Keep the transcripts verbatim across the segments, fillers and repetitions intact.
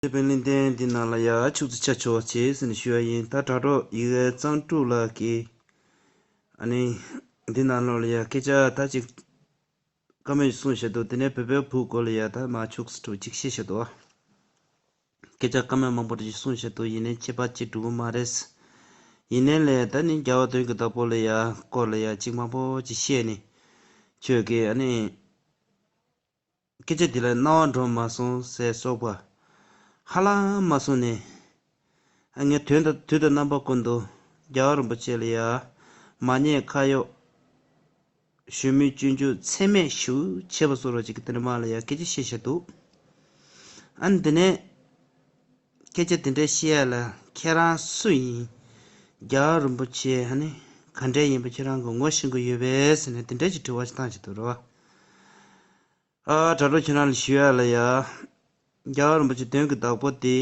དེ་བན་གླིང་ལྡན་འདི་ནང་ལ་ཡ་ཕྱུགས་རྫི་ཆ་ཆོག་བྱེད་ཟེར་ནས་ཞུ་ཡ་ཡིན། ད་དྲ་གྲོགས་ཡི་གེ་གཙང་ཕྲུག་ལགས་ཀྱིས་ཨ་ནི་འདི་ནང་ལོགས་ལ་ཡ་སྐད་ཆ་ད་ཅིག་བཀའ་མོལ་གསུངས་བཞག་འདུག་དེ་ནས་བོད་པའི་བུ་སྐོར་ལ་ཡ་ད་མ་ཕྱུགས་རྫི་ཕྲུག་ཅིག་བཤད་བཞག་འདུག་སྐད་ཆ་བཀའ་མོལ་མང་པོ་ཅིག་གསུངས་བཞག་འདུག་ཡིན་ནའི་ཁྱད་པར་ཅིག་འགྲོ་གི་མ་རེད། ཡིན་ནའི་ལས་ད་ནི་རྒྱལ་བ་དོན་གྱི་བདག་པོ་ལ་ཡ་སྐོར་ལ་ཡ་ཅིག་མང་པོ་ཅིག་བཤད་ནས་ཁྱོད་ཀྱིས་ཨ་ནི། སྐད་ཆ་འདི་ལ་སྣང་བ་འགྲོ་མ་སོང་ཟེར་སོགས་པ། ཧ་ལམ་མ་སོང་ནས། ཨ་ངས་དོན་དང་དུས་དང་རྣམ་པ་ཀུན་ཏུ་རྒྱལ་བ་རིན་པོ་ཆེ་ལ་ཡ། མ་ཉེས་ཁ་གཡོགས། ཞུ་མེད་སྐྱོན་བརྗོད་ཚད་མེད་ཞུ་བྱས་པ་སོགས་རོ་ཅིག་གི་དེ་འདྲ་མ་ལ་ཡ་སྐད་ཆ་བཤད་བཞག་འདུག་ཨ་ནི་དེ་ནས། སྐད་ཆ་དེ་འདྲ་བཤད་ཡ་ལ་ཁྱེད་རང་སུ་ཡིན། རྒྱལ་བ་རིན་པོ་ཆེ་ཧ་ནི་ག་འདྲས་ཡིན་པ་ཁྱེད་རང་གི་ངོ་ཤེས་ཀྱི་ཡོད་པས་ཟེར་ནས་དེ་འདྲས་ཀྱི་དྲི་བ་ཞིག་བཏང་བྱེད་འདུག་རོ། ཨ་དྲ་གྲོགས་ཁྱེད་རང་ལ་ཞུ་ཡ་ལ་ཡ། རྒྱལ་བ་རིན་པོ་ཆེ་དོན་གྱི་བདག་པོ་དེ་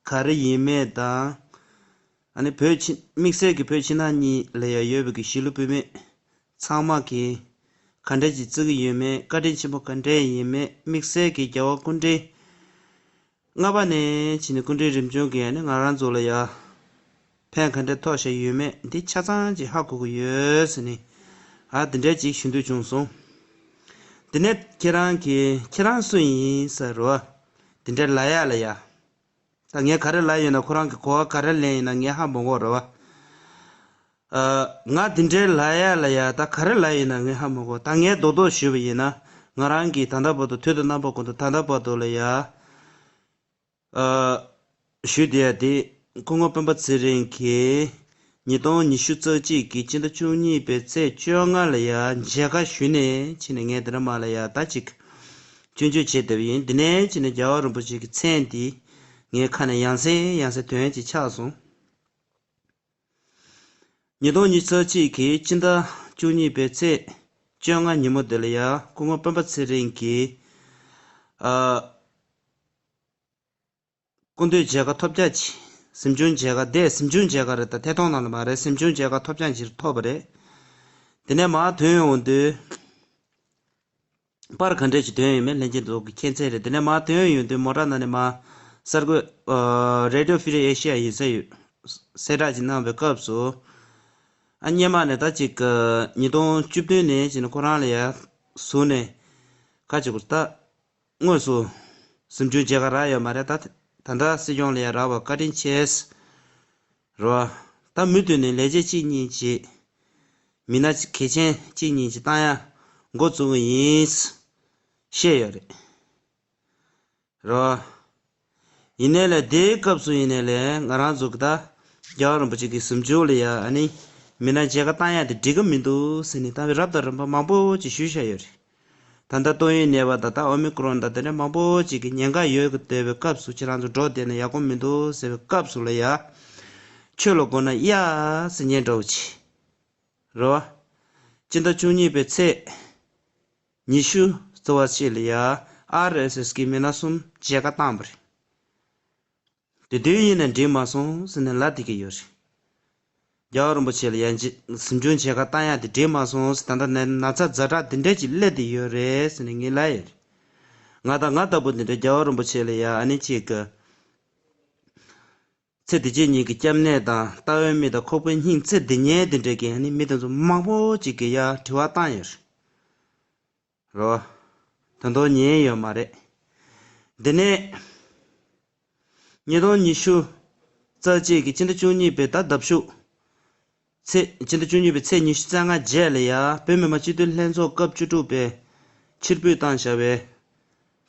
ག་རེ་ཡིན་མེད་དང་། ཨ་ནི་བོད་ཕྱི་དམིགས་བསལ་གྱི་བོད་ཕྱི་ནང་གཉིས་ལ་ཡ་ཡོད་པའི་གི་གཞིས་ལུས་བུད་མེད་ཚང་མ་གིས་ག་འདྲ་ཅིག་བརྩི་གི་ཡོད་མེད། བཀའ་དྲིན་ཆེན་པོ་ག་འདྲས་ཡིན་མེད། དམིགས་བསལ་གྱི་རྒྱལ་བ་སྐུ་ཕྲེང་ལྔ་པ་ནས་བྱས་ནས་སྐུ་ཕྲེང་རིམ་བྱོན་གྱིས་ཨ་ནི་ང་རང་ཚོ་ལ་ཡ་ཕན་ག་འདྲ་ཐོགས་བཞག་ཡོད་མེད་འདི་ཆ་ཚང་ཅིག་ཧ་གོ་གི་ཡོད་ཟེར་ནས་ཨ་འདི་འདྲས་ཅིག་ཞུ་འདོད་བྱུང་སོང་། དེ་ནས་ཁྱེད་རང་གིས་ཁྱེད་རང་སུ་ཡིན་ཟེར་རོ། དེ་འདྲས་ལབ་ཡ་ལ་ཡ། ད་ངས་ག་རེ་ལབ་ཡོད་ན། ཁོ་རང་གིས་གོ་བ་ག་རེ་ལེན་ཡོད་ན་ངས་ཧ་མ་གོ་རེད་བ། ཨ། ང་དེ་འདྲའི་ལབ་ཡ་ལ་ཡ་ད་ག་རེ་ལབ་ཡོད་ན་ངས་ཧ་མ་གོ། ད་ངས་རྡོག་རྡོག་ཞུས་པ་ཡིན་ན། ང་རང་གིས་ད་ལྟ་བར་དུ་དུས་དང་རྣམ་པ་ཀུན་ཏུ་ད་ལྟ་བར་དུ་ལ་ཡ། ཨ། ཞུས་བསྡད་ཡ་དེ། སྐུ་ངོ་སྤེན་པ་ཚེ་རིང་གིས་ཉིས་སྟོང་ཉི་ཤུ་རྩ་གཅིག་གི་སྤྱི་ཟླ་བཅུ་གཉིས་པའི་ཚེས་བཅོ་ལྔ་ལ་ཡ་མཇལ་ཁ་ཞུས་ནས་ཕྱིན་ནས་ངས་དེ་འདྲ་མ་ལ་ཡ་ད་ཅིག་སྐྱོན་བརྗོད་བྱས་བསྡད་པ་ཡིན། དེ་ནས་ཕྱིན་ནས་རྒྱལ་བ་རིན་པོ་ཆེ་གི་མཚན་འདི་ངའི་ཁ་ནས་ཡང་སེ་ཡང་སེ་ཐོན་ཅིག་ཆགས་སོང་། ཉིས་སྟོང་ཉི་ཤུ་རྩ་གཅིག་གི་སྤྱི་ཟླ་བཅུ་གཉིས་པའི་ཚེས་བཅོ་ལྔ་ཉིན་མོ་དེ་ལ་ཡ་སྐུ་ངོ་སྤེན་པ་ཚེ་རིང་གིས། ཨ། སྐུ་མདུན་མཇལ་ཁ་ཐོབ་རྒྱ་ཆེ། གཟིམ་ཆུང་མཇལ་ཁ་དེ་གཟིམ་ཆུང་མཇལ་ཁ་རེད། ད་ཐད་གཏོང་ནང་ལ་མ་རེད། གཟིམ་ཆུང་མཇལ་ཁ་ཐོབ་རྒྱ་ཆེ་ཐོབ་པ་རེད། དེ་ནས་མར་ཐོན་ཡོང་དུས། པར་ག་འདྲས་ཅིག་ཐོན་ཡོད་མེད་ལྷན་རྒྱས་ཚོ་གི་མཁྱེན་གསལ་རེད། དེ་ནས་མར་ཐོན་ཡོང་དུས་མོ་ཊ་ནང་ནས་མར་གསར་འགོད། ཨ། Radio Free Asia ཡིན་ས་ཡོད། གསལ་བསྒྲགས་ཅིག་གནང་བའི་སྐབས་སུ། ཨ། སྔོན་མ་ནས་ད་ཅིག་ཉིས་སྟོང་བཅུ་བདུན་ནས་ཅིག་ནས་ཁོ་རང་ལ་ཡ་ཟུར་ནས་ཁ་ཅིག་གུ་ད། དངོས་སུ་གཟིམ་ཆུང་མཇལ་ཁ་རག་ཡོད་མ་རེད། ད་ད་ལྟ་སྲིད་སྐྱོང་ལ་ཡ་རག་པ་བཀའ་དྲིན་ཆེ། རོ། ད་མུ་མཐུད་ནས་ལས་བྱེད་གཅིག་གཉིས་ཅིག་མི་སྣ་གལ་ཆེན་གཅིག་གཉིས་ཅིག་བཏང་ཡ་འགོ་བཙུགས་ཀྱི་ཡིན། བཤད་ཡོད་རེད། རོ། ཡིན་ནའི་ལས་དེའི་སྐབས་སུ་ཡིན་ནའི་ལས་ང་རང་ཚོ་གི་ད་རྒྱལ་བ་རིན་པོ་ཆེ་གི་གཟིམ་ཆུང་ལ་ཡ་ཨ་ནི་མི་སྣ་མཇལ་ཁ་བཏང་ཡ་དེ་འགྲིག་གི་མི་འདུག་ཟེར་ནས་ད་རབ་དང་རིམ་པ་མང་པོ་ཅིག་ཞུས་བཞག་ཡོད་རེད། ད་ལྟ་ཏོག་དབྱིབས་ནད་པ་དང་ད་ཨོ་མི་ཀྲོན་དང་དེ་འདྲ་མང་པོ་ཅིག་གི་ཉེན་ཁ་ཡོད་ཀྱི་བསྡད་པའི་སྐབས་སུ་ཁྱེད་རང་ཚོ་འགྲོ་བསྡད་ན་ཡག་པོ་མི་འདུག་ཟེར་བའི་སྐབས་སུ་ལ་ཡ། ཆོས་ལ་དགོངས་ན་གཡག་ཟེར་མཁན་འདྲ་བོ་ཅིག་རེད་བ། སྤྱི་ཟླ་བཅུ་གཉིས་པའི་ཚེས་ཉི་ཤུ་རྩ་བ་གཅིག་ལ་ཡ་ཨར་ཨེས་ཨེས་གི་མི་སྣ་གསུམ་མཇལ་ཁ་བཏང་བ་རེད། དེ་དུས་ཡིན་ན་འགྲིག་མ་སོང་ཟེར་ནས་ལབ་བསྡད་ཀྱི་ཡོད་རེད། རྒྱལ་བ་རིན་པོ་ཆེ་ལ་ཡང་གཟིམ་ཆུང་མཇལ་ཁ་བཏང་ཡག་དེ་འགྲིག་མ་སོང་ཟེར། ད་ལྟ་ནས་ན་ཚ་ཛ་དྲག་དེ་འདྲས་ཅིག་སླེབས་བསྡད་ཡོད་རེད་ཟེར་ནས་ངས་ལབ་ཡོད་རེད། ང་དང་ང་ལྟ་བུ་དེ་འདྲ་རྒྱལ་བ་རིན་པོ་ཆེ་ལ་ཡང་ཨ་ནི་གཅིག་གི་ཚེ་འདི་ཕྱི་གཉིས་ཀྱི་སྐྱབས་གནས་དང་ལྟ་བའི་མིག་དང་ཁོག་པའི་སྙིང་ཚེ་འདི་ཉལ་དེ་འདྲས་ཀྱི་ཨ་ནི་མི་དེ་ཚོ་མང་པོ་ཅིག་གིས་ཡང་དྲི་བ་བཏང་ཡོད་རེད། རོ། དོན་དུ་ཉན་ཡོད་མ་རེད། འདི་ནས། ཉིས་སྟོང་ཉི་ཤུ་རྩ་གཅིག་གི་སྤྱི་ཟླ་བཅུ་གཉིས་པའི་ཟླ་ཟླ་བཞུགས། ཚེས་སྤྱི་ཟླ་བཅུ་གཉིས་པའི་ཚེས་ཉི་ཤུ་རྩ་ལྔ་རྗེས་ལ་ཡ་བོད་མི་མང་སྤྱི་འཐུས་ལྷན་ཚོགས་སྐབས་བཅུ་དྲུག་པའི་ཕྱིར་འབུད་བཏང་བཞག་པའི་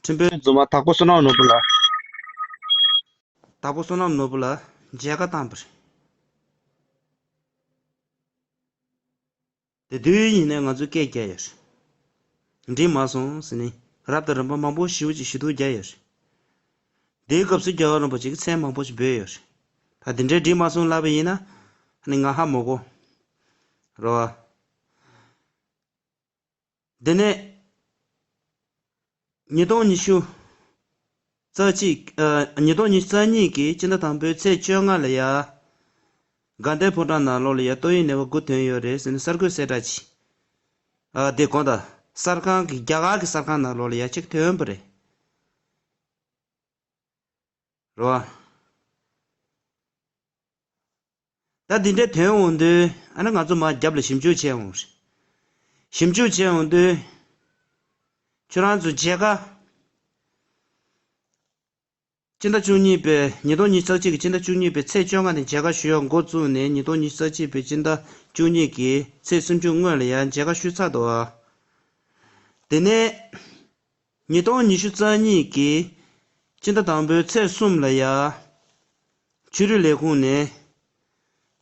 ཁྲིམས་དཔོན་རྫུན་མ་དྭགས་པོ་བསོད་ནམས་ནོར་བུ་ལགས། དྭགས་པོ་བསོད་ནམས་ནོར་བུ་ལགས་མཇལ་ཁ་བཏང་བ་རེད། དེ་དུས་ཡིན་ནའི་ང་ཚོས་སྐད་རྒྱག་ཡོད་རེད། འགྲིག་མ་སོང་ཟེར་ནས་རབ་དང་རིམ་པ་མང་པོ་ཞེ་པོ་ཅིག་ཞུ་གཏུག་རྒྱག་ཡོད་རེད། དེའི་སྐབས་སུ་རྒྱལ་བ་རིན་པོ་ཆེ་གིས་མཚན་མང་པོ་ཞིག་འབོད་ཡོད་རེད། ད་དེ་འདྲའི་འགྲིག་མ་སོང་ལབ་པ་ཡིན་ན་ཨ་ནི་ང་ཧ་མ་གོ། རེད་བ། དེ་ནས། ཉིས་སྟོང་ཉི་ཤུ་རྩ་གཅིག་ཨ། ཉིས་སྟོང་ཉི་ཤུ་རྩ་གཉིས་ཀྱི་སྤྱི་ཟླ་དང་པོའི་ཚེས་བཅོ་ལྔ་ལ་ཡ། དགའ་ལྡན་ཕོ་བྲང་ནང་ལོགས་ལ་ཡ་ཏོག་དབྱིབས་ནད་པ་དགུ་ཐོན་ཡོད་རེད་ཟེར་ནས་གསར་འགོད་གསལ་བསྒྲགས་བྱས། ཨ། དེ་དགོངས་དག་གསར་ཁང་གི་རྒྱ་གར་གྱི་གསར་ཁང་ནང་ལོགས་ལ་ཡ་གཅིག་ཐོན་པ་རེད། རེད་བ། ད་འདི་འདྲའི་དོན་འོང་དུས་ཨ་ནི་ང་ཚོ་མར་རྒྱབ་ལ་ཞིབ་འཇུག་བྱས་འོང་རེད། ཞིབ་འཇུག་བྱས་འོང་དུས་ཁྱོད་རང་ཚོ་མཇལ་ཁ། སྤྱི་ཟླ་བཅུ་གཉིས་པའི་ཉིས་སྟོང་ཉི་ཤུ་རྩ་གཅིག་གི་སྤྱི་ཟླ་བཅུ་གཉིས་པའི་ཚེས་བཅོ་ལྔ་ནས་མཇལ་ཁ་ཞུ་ཡག་འགོ་བཙུགས་ནས་ཉིས་སྟོང་ཉི་ཤུ་རྩ་གཅིག་པའི་སྤྱི་ཟླ་བཅུ་གཉིས་ཀྱི་ཚེས་སུམ་ཅུ་སྔོན་ལ་ཡང་མཇལ་ཁ་ཞུས་ཚར་འདུག་ཨ། དེ་ནས་ཉིས་སྟོང་ཉི་ཤུ་རྩ་གཉིས་ཀྱི་སྤྱི་ཟླ་དང་པོའི་ཚེས་གསུམ་ལ་ཡང་ཕྱི་དྲིལ་ལས་ཁུངས་ནས་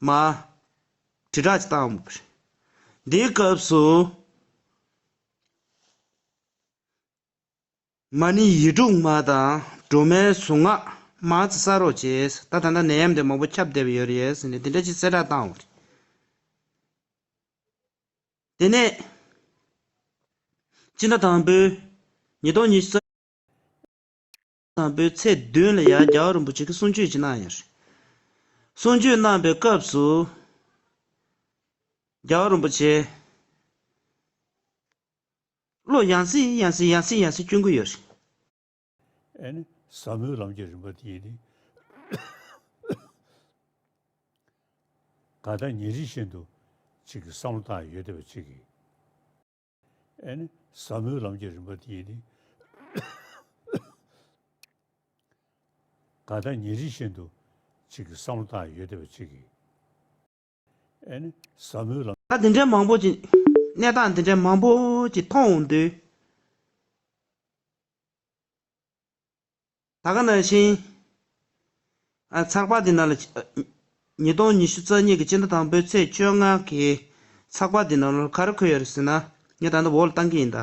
མར་དྲིལ་བསྒྲགས་ཅིག་བཏང་བ་རེད། འདིའི་སྐབས་སུ། མ་ཎི་ཡིག་དྲུག་མ་དང་སྒྲོལ་མའི་གཟུངས་སྔགས་མ་ཙི་ས་རོགས་བྱས། ད་ད་ལྟ་ནད་ཡམས་དེ་མང་པོ་ཁྱབ་བསྡད་པ་ཡོད་རེད་ཟེར་ནས་དེ་འདྲ་ཅིག་གསལ་བསྒྲགས་བཏང་བ་རེད། དེ་ནས་སྤྱི་ཟླ་དང་པོའི་ཉིས་སྟོང་ཉི་ཤུ་རྩ་དང་པོའི་ཚེས་བདུན་ལ་ཡང་རྒྱལ་བ་རིན་པོ་ཆེ་གིས་གསུང་ཆོས་ཅིག་གནང་ཡོད་རེད། གསུང་ཆོས་གནང་པའི་སྐབས་སུ་རྒྱལ་བ་རིན་པོ་ཆེ། བློ་ཡང་སེ་ཡང་སེ་ཡང་སེ་ཡང་སེ་སྐྱོན་གྱི་ཡོད་རེད། ཨེ་ནི་ཟབ་མོའི་ལམ་གྱི་རིམ་པ་དེ་ཡིན་ཏེ། གང་ལྟར་ཉིན་རེ་བཞིན་དུ་གཅིག་གི་བསམ་བློ་བཏང་ཡོད་བསྡད་པ་གཅིག་གིས། ཨེ་ནི་ཟབ་མོའི་ལམ་གྱི་རིམ་པ་དེ་ཡིན་ཏེ། གང་ལྟར་ཉིན་རེ་བཞིན་དུ་གཅིག་གི་བསམ་བློ་བཏང་ཡོད་བསྡད་པ་གཅིག་གིས། ཨེ་ནི་ཟབ་མོའི་ལམ། ད་འདི་འདྲའི་མང་པོ་ཅིག་གནས་སྟངས་འདི་འདྲའི་མང་པོ་ཅིག་མཐོང་འོང་དུས། ད་ག་ནང་བཞིན། ཨ་ཚགས་པར་འདི་ནང་ལ། ཉིས་སྟོང་ཉི་ཤུ་རྩ་གཉིས་ཀྱི་སྤྱི་ཟླ་དང་པོའི་ཚེས་བཅོ་ལྔ་གི་ཚགས་པར་འདི་ནང་ལ་ག་རེ་འཁོད་ཡོད་རེད་ཟེར་ན། ངས་ད་ལྟ་འོག་ལ་བཏང་གི་ཡིན་ད།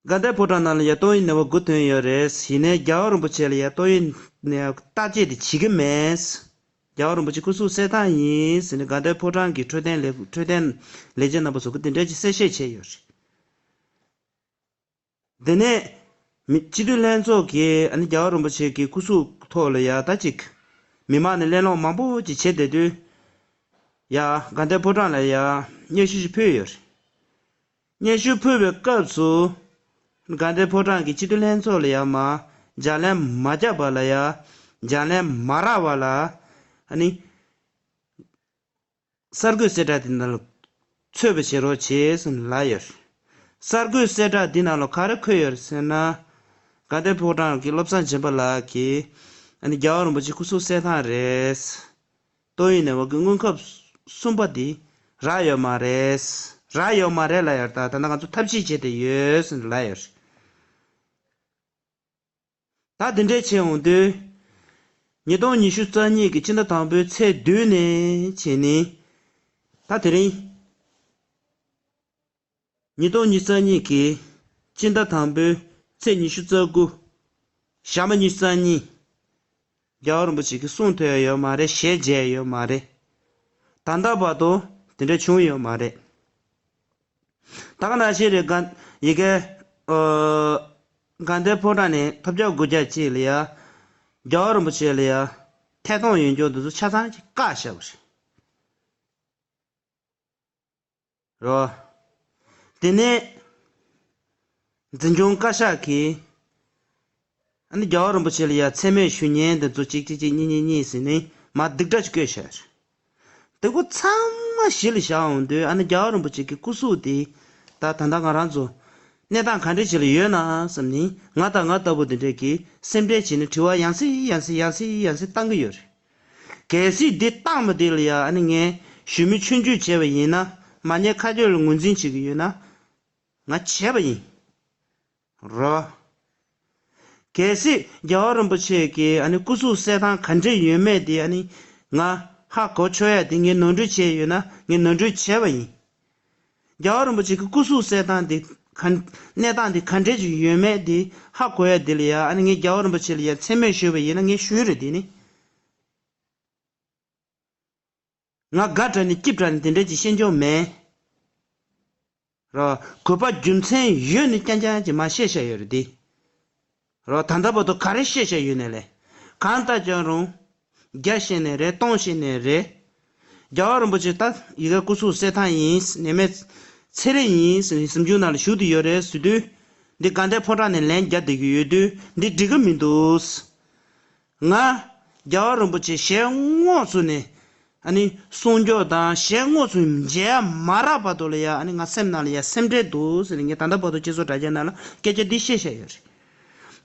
དགའ་ལྡན་ཕོ་བྲང་ནང་ལ་ཡ་ཏོག་དབྱིབས་ནད་པ་དགུ་ཐོན་ཡོད་རེད། ཡིན་ནའི་རྒྱལ་བ་རིན་པོ་ཆེ་ལ་ཡ་ཏོག་དབྱིབས་ནད་བརྟག་དཔྱད་དེ་བྱེད་ཀྱི་མེད། རྒྱལ་བ་རིན་པོ་ཆེ་སྐུ་གཟུགས་གསལ་ཐང་ཡིན་ཟེར་ནས་དགའ་ལྡན་ཕོ་བྲང་གི་འཕྲོད་བསྟེན་ལས་འཕྲོད་བསྟེན་ལས་བྱེད་རྣམ་པ་ཚོ་གིས་དེ་འདྲ་ཅིག་གསལ་བཤད་བྱས་ཡོད་རེད། དེ་ནས་མི་སྤྱི་འཐུས་ལྷན་ཚོགས་ཀྱིས་ཨ་ནི་རྒྱལ་བ་རིན་པོ་ཆེ་གི་སྐུ་གཟུགས་ཐོག་ལ་ཡ་ད་ཅིག་མི་མང་ནས་གླེང་སློང་མང་པོ་ཅིག་བྱེད་བསྡད་དུས། ཡ་དགའ་ལྡན་ཕོ་བྲང་ལ་ཡ་སྙན་ཞུ་ཞིག་ཕུལ་ཡོད་རེད། སྙན་ཞུ་ཕུལ་བའི་སྐབས་སུ། དགའ་ལྡན་ཕོ་བྲང་གི་སྤྱི་འཐུས་ལྷན་ཚོགས་ལ་ཡ་མར་ལྗགས་ལན་མ་བརྒྱབ་པ་ལ་ཡ། ལྗགས་ལན་མ་རག་པ་ལ། ཨ་ནི། གསར་འགོད་གསལ་བསྒྲགས་འདི་ནང་ལ་ཚུད་པ་བྱེད་རོགས་བྱེད་ཟེར་ལབ་ཡོད་རེད། གསར་འགོད་གསལ་བསྒྲགས་འདི་ནང་ལ་ག་རེ་འཁོད་ཡོད་རེད་ཟེར་ན། དགའ་ལྡན་ཕོ་བྲང་གི་བློ་བཟང་སྦྱིན་པ་ལགས་ཀྱིས། ཨ་ནི་རྒྱལ་བ་རིན་པོ་ཆེ་སྐུ་གཟུགས་གསལ་ཐང་རེད། ཏོག་དབྱིབས་ནད་པ་གི་སྔོན་ཁབ་གསུམ་པ་འདི་རག་ཡོད་མ་རེད། རག་ཡོད་མ་རེད་ལབ་ཡོད་རེད། ད་ད་ལྟ་ང་ཚོ་ཐབས་ཤེས་བྱས་ཏེ་ཡོད་ཟེར་ལབ་ཡོད་རེད། ད་འདི་འདྲས་བྱས་འོང་དུས། ཉིས་སྟོང་ཉི་ཤུ་རྩ་གཉིས་ཀྱི་ཕྱི་ཟླ་དང་པོའི་ཚེས་བདུན་ནས་བྱས་ནས། ད་དེ་རིང་། ཉིས་སྟོང་ཉི་ཤུ་རྩ་གཉིས་ཀྱི་ཕྱི་ཟླ་དང་པོའི་ཚེས་ཉི་ཤུ་རྩ་དགུ། ཞག་མ་ཉི་ཤུ་རྩ་གཉིས། རྒྱལ་བ་རིན་པོ་ཆེ་གི་གསུང་ཐོས་ཡ་ཡོད་མ་རེད། ཞལ་མཇལ་ཡ་ཡོད་མ་རེད། ད་ལྟ་བར་དུ་དེ་འདྲ་བྱུང་ཡོད་མ་རེད། ད་ག་ནང་བཞིན་རེད། ག་ཡི་གེ་ཨ། དགའ་ལྡན་ཕོ་བྲང་ནས་ཐབས་ཆག་སྒོ་རྒྱག་ཅིག་ལ་ཡ། རྒྱལ་བ་རིན་པོ་ཆེ་ལ་ཡ། ཐད་གཏོང་ཡོད་འགྱོ་འདི་ཚོ་ཆ་ཚང་ཅིག་བཀག་བཞག་པ་རེད། རོ། དེ་ནས་འཛིན་སྐྱོང་བཀའ་ཤག་གིས་ཨ་ནི་རྒྱལ་བ་རིན་པོ་ཆེ་ལ་ཡ་མཚན་སྨད་ཞུ་མཁན་དེ་ཚོ་གཅིག་གཅིག་གཅིག་གཉིས་གཉིས་གཉིས་ཟེར་ནས་མར་སྡིགས་སྒྲ་ཞིག་བཀོད་བཞག་རེད། དེ་ཚོ་ཚང་མ་གཞི་ལ་བཞག་འོང་དུས་ཨ་ནི་རྒྱལ་བ་རིན་པོ་ཆེ་གི་སྐུ་གཟུགས་དེ་ད་ད་ལྟ་ང་རང་ཚོ་གནས་སྟངས་ག་འདྲ་ཞིག་ལ་ཡོད་ན་བསམ་ནས་ང་དང་ང་ལྟ་བུ་དེ་འདྲས་ཀྱིས་སེམས་ཁྲལ་བྱས་ནས་དྲི་བ་ཡང་སེ་ཡང་སེ་ཡང་སེ་ཡང་སེ་བཏང་གི་ཡོད་རེད། གལ་སྲིད་འདི་བཏང་བ་དེ་ལ་ཡ་ཨ་ནི་ངས་ཞུ་མི་ཆུང་ཆུང་བྱས་པ་ཡིན་ན་མ་ཉེས་ཁ་གྱོད་ལ་ངོས་འཛིན་བྱེད་ཀྱི་ཡོད་ན་ང་བྱས་པ་ཡིན། རོ། གལ་སྲིད་རྒྱལ་བ་རིན་པོ་ཆེ་གི་ཨ་ནི་སྐུ་གཟུགས་གསལ་ཐང་ག་འདྲས་ཡོད་མེད་དེ་ཨ་ནི་ང་ཧ་གོ་ཆོག་ཡ་དེ་ངས་ནོར་འཁྲུལ་བྱས་ཡོད་ན་ངས་ནོར་འཁྲུལ་བྱས་པ་ཡིན། རྒྱལ་བ་རིན་པོ་ཆེ་གི་སྐུ་གཟུགས་གསལ་ཐང་དེ་ག་གནས་སྟངས་དེ་ག་འདྲས་ཅིག་ཡོད་མེད་དེ་ཧ་གོ་ཡ་དེ་ལ་ཡ་ཨ་ནི་ངས་རྒྱལ་བ་རིན་པོ་ཆེ་ལ་ཡ་མཚན་སྨད་ཞུས་པ་ཡིན་ན་ངས་ཞུས་རེད་དེ་ནི། ང་དགའ་དྲགས་ནས་སྐྱིད་དྲགས་ནས་དེ་འདྲས་ཅིག་བཤད་འཇོག་མེད། རོ། གུས་པ་རྒྱུ་མཚན་ཡོད་ནས་རྐྱང་རྐྱང་ཅིག་མར་བཤད་བཞག་ཡོད་རེད་དེ། རོ། ད་ལྟ་བར་དུ་ག་རེ་བཤད་བཞག་ཡོད་ནས་ལས། གང་ལྟར་ཀྱང་རུང་། བརྒྱ་བཤད་ནས་རེད། སྟོང་བཤད་ནས་རེད། རྒྱལ་བ་རིན་པོ་ཆེ་ད་ཡི་གེ་སྐུ་གཟུགས་གསལ་ཐང་ཡིན། ནད་མེད་ཚེ་རིང་ཡིན་ཟེར་ནས་གཟིམ་ཆུང་ནང་ལ་བཞུགས་བསྡད་ཡོད་རེད་ཟེར་དུས། འདི་དགའ་ལྡན་ཕོ་བྲང་ནས་ལན་རྒྱག་བསྡད་ཀྱི་ཡོད་དུས་འདི་འགྲིག་གི་མི་འདུག་ང་རྒྱལ་བ་རིན་པོ་ཆེ་ཞལ་དངོས་སུ་ནས་ཨ་ནི་གསུང་སྐྱོར་དང་ཞལ་དངོས་སུ་མཇལ་མ་རག་བར་དུ་ལ་ཡ་ཨ་ནི་ང་སེམས་ནང་ལ་ཡ་སེམས་ཁྲལ་འདུག་ཟེར་ནས་ངས་ད་ལྟ་བར་དུ་སྤྱི་ཚོགས་དྲ་རྒྱ་ནང་ལ་སྐད་ཆ་འདི་བཤད་བཞག་ཡོད་རེད།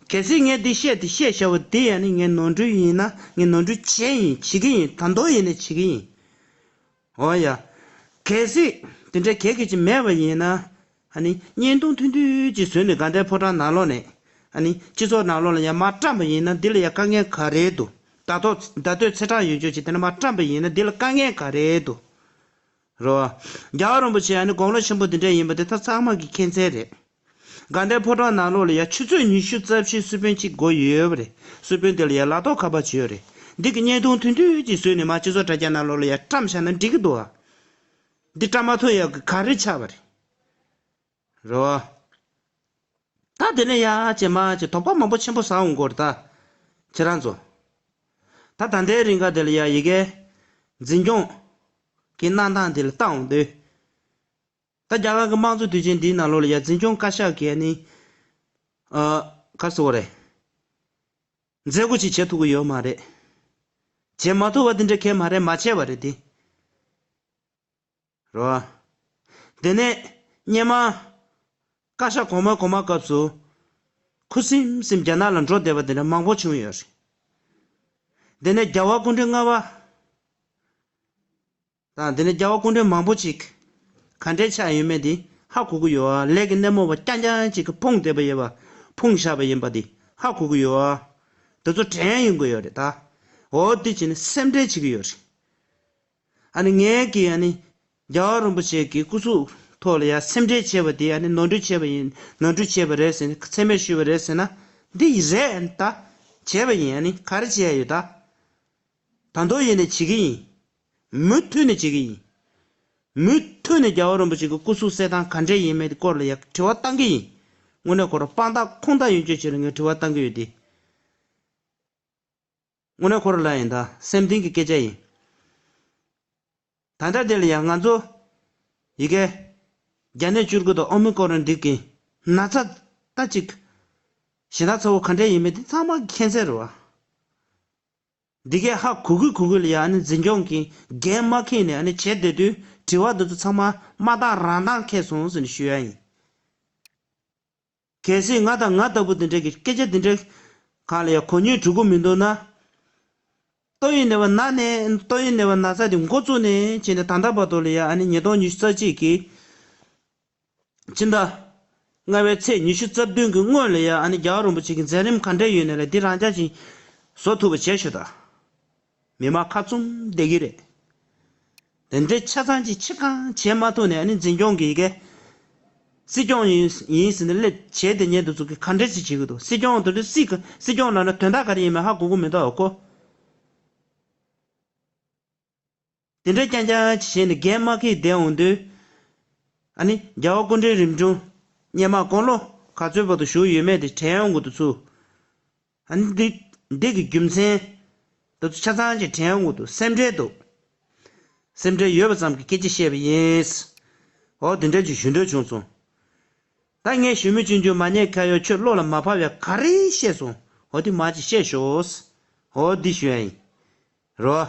གལ་སྲིད་ངས་འདི་བཤད་དེ་བཤད་བཞག་པ་འདི་ཨ་ནི་ངས་ནོར་འཁྲུལ་ཡིན་ན་ངས་ནོར་འཁྲུལ་བྱས་ཡིན་བྱེད་ཀྱི་ཡིན། ད་དུང་ཡིན་ནས་བྱེད་ཀྱི་ཡིན། འོ་ཡ། གལ་སྲིད་དེ་འདྲའི་གལ་གལ་ཅིག་མེད་པ་ཡིན་ན། ཨ་ནི་བརྙན་ཐུང་ཐུང་ཐུང་ཅིག་བཟོས་ནས་དགའ་ལྡན་ཕོ་བྲང་ནང་ལོགས་ནས། ཨ་ནི་སྤྱི་ཚོགས་ནང་ལོགས་ལ་ཡང་མར་བཀྲམ་པ་ཡིན་ན་འདི་ལ་ཡང་དཀའ་ངལ་ག་རེ་འདུག་ད་ཐོག་ད་ལྟོས་ཚེས་གྲངས་ཡོད་ཆོག་ཅིག་དེ་ནས་མར་བཀྲམ་པ་ཡིན་ན་འདི་ལ་དཀའ་ངལ་ག་རེ་འདུག་རེད་བ། རྒྱལ་བ་རིན་པོ་ཆེ་ཨ་ནི་དགུང་ལོ་ཆེན་པོ་འདི་འདྲ་ཡིན་པ་དེ་ད་ཚང་མ་གི་མཁྱེན་གསལ་རེད། དགའ་ལྡན་ཕོ་བྲང་ནང་ལོགས་ལ་ཡ་ཆུ་ཚོད་ཉི་ཤུ་རྩ་བཞི་གསོལ་དཔོན་གཅིག་དགོས་ཡོད་པ་རེད། གསོལ་དཔོན་དེ་ལ་ཡ་ལག་ཐོག་ཁ་པར་བྱས་ཡོད་རེད། འདི་གི་བརྙན་ཐུང་ཐུང་ཐུང་ཅིག་བཟོས་ནས་མར་སྤྱི་ཚོགས་དྲ་རྒྱ་ནང་ལོགས་ལ་ཡ་བཀྲམ་བཞག་ན་འགྲིག་གི་འདུག་ཨ། འདི་བཀྲམ་མ་ཐུབ་ཡ་གི་ག་རེ་ཆགས་པ་རེད། རེད་བ། ད་དེ་ནས་ཡ་ཅེ་མ་ཅེ་དོགས་པ་མང་པོ་ཆེན་པོ་ཟ་འོང་གི་རེད་ད། ཁྱེད་རང་ཚོ། ད་ད་ལྟའི་རིང་ག་དེ་ལ་ཡ་ཡི་གེ་འཛིན་སྐྱོང་གི་གནང་སྟངས་དེ་ལ་བལྟ་འོང་དུས། ད་རྒྱ་གར་གྱི་དམངས་གཙོ་དུས་ཆེན་འདིའི་ནང་ལོགས་ལ་ཡ་འཛིན་སྐྱོང་བཀའ་ཤག་གིས་ནི། ཨ། ག་རེ་ཟེར་དགོས་རེད། མཛད་སྒོ་ཅིག་བྱེད་ཐུབ་ཀྱི་ཡོད་མ་རེད། བྱེད་མ་ཐུབ་པ་དེ་འདྲ་གང་ཡང་མ་རེད། མ་བྱས་པ་རེད་དེ། རེད་བ། དེ་ནས་སྔོན་མ། བཀའ་ཤག་གོང་མ་གོང་མ་སྐབས་སུ། ཁུ་སིམ་སིམ་རྒྱ་ནག་ལ་འགྲོ་བསྡད་པ་དེ་འདྲ་མང་པོ་བྱུང་ཡོད་རེད། དེ་ནས་རྒྱལ་བ་སྐུ་ཕྲེང་ལྔ་པ། དང་དེ་ནས་རྒྱལ་བ་སྐུ་ཕྲེང་མང་པོ་ཅིག་ག་འདྲས་ཆགས་ཡོད་མེད་དེ་ཧ་གོ་གི་ཡོད་ཨ། ལས་ཀྱི་སྣེ་མོ་བ་རྐྱང་རྐྱང་ཅིག་གིས་ཕུང་བསྡད་པ་ཡིན་པ། ཕུང་བཞག་པ་ཡིན་པ་དེ་ཧ་གོ་གི་ཡོད་ཨ། དེ་ཚོ་དྲན་ཡོང་གི་ཡོད་རེད་ད། འོ་དེ་བྱས་ནས་སེམས་ཁྲལ་བྱེད་ཀྱི་ཡོད་རེད། ཨ་ནི་ངས་ཀྱིས་ཨ་ནི་རྒྱལ་བ་རིན་པོ་ཆེ་གི་སྐུ་གཟུགས་ཐོག་ལ་ཡ་སེམས་ཁྲལ་བྱས་པ་དེ་ཨ་ནི་ནོར་འཁྲུལ་བྱས་པ་ཡིན། ནོར་འཁྲུལ་བྱས་པ་རེད་ཟེར་ནས་མཚན་སྨད་ཞུས་པ་རེད་ཟེར་ན། འདི་རེད་ད། བྱས་པ་ཡིན། ཨ་ནི་ག་རེ་བྱས་ཡོད་ད། ད་དུང་ཡིན་ནས་བྱེད་ཀྱི་ཡིན། མུ་མཐུད་ནས་བྱེད་ཀྱི་ཡིན། མུ་མཐུད་ནས་རྒྱལ་བ་རིན་པོ་ཆེ་གི་སྐུ་གཟུགས་གསལ་སྟངས་ག་འདྲས་ཡིན་མིན་སྐོར་ལ་ཡང་དྲི་བ་བཏང་གི་ཡིན། དངོས་གནས་ཁོ་རང་དཔང་རྟགས་ཁུངས་དག་ཡོད་རྒྱུ་ཅིག་ལ་ངས་དྲི་བ་བཏང་གི་ཡོད་དེ། དངོས་གནས་ཁོ་རང་ལ་ཡིན་ད་སེམས་གཏིང་གི་སྐད་ཆ་ཡིན། ད་ལྟ་དེ་ལ་ཡང་ང་ཚོ་ཡི་གེ་བརྒྱ་ནས་བཅུ་དགུ་དང་ཨོ་མི་ཀོ་རོན་འདི་གི་ན་ཚ་ད་ཅིག་གཞན་དག་ཚ་བོ་ག་འདྲས་ཡིན་མིན་དེ་ཚང་མ་མཁྱེན་གསལ་རེད་བ། འདི་གས་ཧ་གོ་གི་གོ་གི་ལ་ཡ་ཨ་ནི་འཛིན་སྐྱོང་གི་འགན་མ་འཁྱེར་ནས་ཨ་ནི་བྱས་བསྡད་དུས་དྲི་བ་འདི་ཚོ་ཚང་མ་མ་བཏང་རང་བཏང་འཁེལ་སོང་ཟེར་ནས་ཞུ་ཡ་ཡིན། གལ་སྲིད་ང་དང་ང་ལྟ་བུ་འདི་འདྲས་ཀྱི་སྐད་ཆ་འདི་འདྲས་གང་ལ་ཡ་གོ་མྱོང་འགྲོ་གི་མི་འདུག་ན། ཏོག་དབྱིབས་ནད་པ་ན་ནས་ཏོག་དབྱིབས་ནད་པ་ན་ཚ་དེ་འགོ་བཙུགས་ནས་བྱས་ནས་ད་ལྟ་བར་དུ་ལ་ཡ་ཨ་ནི་ཉིས་སྟོང་ཉི་ཤུ་རྩ་གཅིག་གི་ཕྱི་ཟླ་ལྔ་པའི་ཚེས་ཉི་ཤུ་རྩ་བདུན་གྱི་སྔོན་ལ་ཡ་ཨ་ནི་རྒྱལ་བ་རིན་པོ་ཆེ་གི་མཛད་རིམ་ག་འདྲ་ཡོད་ན་ལ་འདི་རང་རྐྱང་ཅིག་བཟོ་ཐུབ་པ་བྱས་ཤོག་ད། མི་མང་ཁ་བཙུམ་བསྡད་ཀྱི་རེད། དེ་འདྲའི་ཆ་ཚང་ཅིག་ཕྱི་གང་བྱས་མ་ཐུབ་ནས་ཨ་ནི་འཛིན་སྐྱོང་གི་ཡི་གེ་སྲིད་སྐྱོང་ཡིན་ཡིན་ཟེར་ནས་སླེབས་བྱས་དེ་ཉན་དུ་ཚུགས་ཀྱི་ག་འདྲ་ཅིག་བྱེད་ཀྱི་འདུག་སྲིད་སྐྱོང་དེ་འདྲ་སྲིད་སྲིད་སྐྱོང་ལབ་ན་དོན་དག་ག་རེ་ཡིན་མིན་ཧ་གོ་གི་མི་འདུག་གོ། དེ་འདྲ་རྐྱང་རྐྱང་བྱས་ནས་འགན་མ་འཁྱེར་བསྡད་འོང་དུས། ཨ་ནི་རྒྱལ་བ་སྐུ་ཕྲེང་རིམ་བྱོན་སྔོན་མ་དགུང་ལོ་ག་ཚོད་བར་དུ་བཞུགས་ཡོད་མེད་དེ་དྲན་འོང་གི་འདུག་ཚུལ། ཨ་ནི་འདི་འདི་གི་རྒྱུ་མཚན་དེ་ཚོ་ཆ་ཚང་ཅིག་དྲན་འོང་གི་འདུག་སེམས་ཁྲལ་འདུག་སེམས་ཁྲལ་ཡོད་པ་ཙམ་གྱི་སྐད་ཆ་བཤད་པ་ཡིན། འོ་དེ་འདྲ་ཅིག་ཞུ་འདོད་བྱུང་སོང་། ད་ངས་ཞུ་མི་ཆུང་ཆུང་མ་ཉེས་ཁ་གཡོག་ཁྱོད་བློ་ལ་མ་བབས་ཡ་ག་རེ་བཤད་སོང་། འོ་དེ་མ་ཅིག་བཤད་ཤོག་འོ་འདི་ཞུ་ཡ་ཡིན། རོ།